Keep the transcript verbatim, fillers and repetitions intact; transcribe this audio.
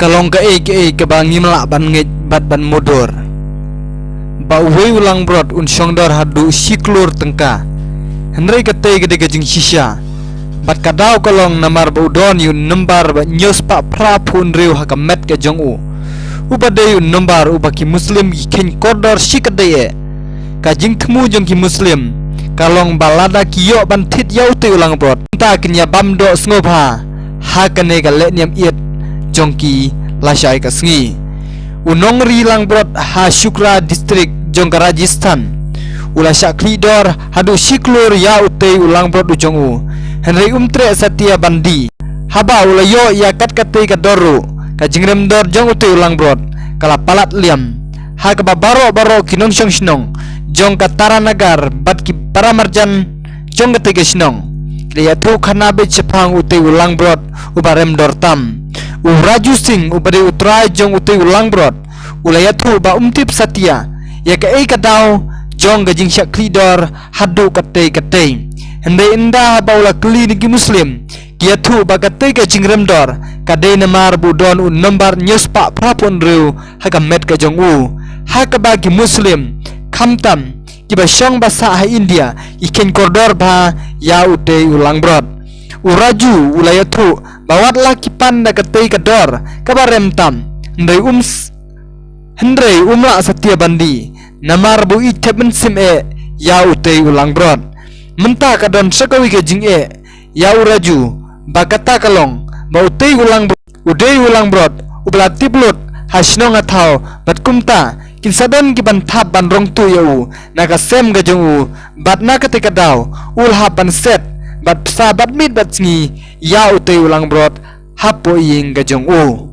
Ka long kaei kaei kaba ngim lah ban ngeit bad ban mutdur. Ba uwei u langbrot un shongdor haduh shi klur tyngka. Hynrei katei ka dei ka jingshisha. Bad ka daw ka long namar ba u don ïa u nombar ba hynñiew spah phra phew hynriew ha ka met ka jong u. Uba dei u nombar uba ki Muslim ki kheiñ kordor shikatdei eh. Ka jingthmu jong ki Muslim ka long ba lada ki ïoh ban thied ïa utei u langbrot, mynta kin ïa bam doh sngewbha ha kane ka lehniam ïit jong ki lashai ka sngi. U nongri langbrot ha Chhura district jong ka Rajasthan u la shah khlieh dor haduh shi klur ïa utei u langbrot u jong u. Hynrei um treh satia ban die. Haba u la ïoh ïa kat katei ka dor ruh, ka jingrem dor jong utei u langbrot ka la palat liam. Ha kaba baroh baroh ki nongshong shnong jong ka Taranagar bad ki para marjan jong katei ka shnong ki la ïathuh khana beit shaphang utei u langbrot uba rem dor tam. U Raju Singh uba dei u trai jong utei u langbrot u la ïathuh ba um tip satia ïa kaei ka daw jong ka jingshah khlieh dor haduh katei katei. Hynrei ynda haba u la kylli na ki Muslim, ki ïathuh ba katei ka jingrem dor ka dei namar ba u don u nombar hynñiew spah phra phew hynriew ha ka met ka jong u. Ha kaba ki Muslim, khamtam kiba shong ba sah ha India, ki kheiñ kordor bha ïa utei u langbrot. U Raju u la ïathuh ba wat la ki pan da katei ka dor kaba rem tam, hynrei um s-, hynrei um lah satia ban die namar ba u ïeit thep mynsiem eh ïa utei u langbrot. Mynta ka don sa kawei ka jingeh ïa u Raju, ba kata ka long ba utei u langbrot u dei u langbrot uba la tip lut ha shnong ha thaw, bad kumta kin sa don ki ban thap ban rong tuh ïa u na ka sem ka jong u, bad na katei ka daw u la hap ban set bad bsa bad miet bad sngi ïa utei u langbrot hapoh ïing ka jong u.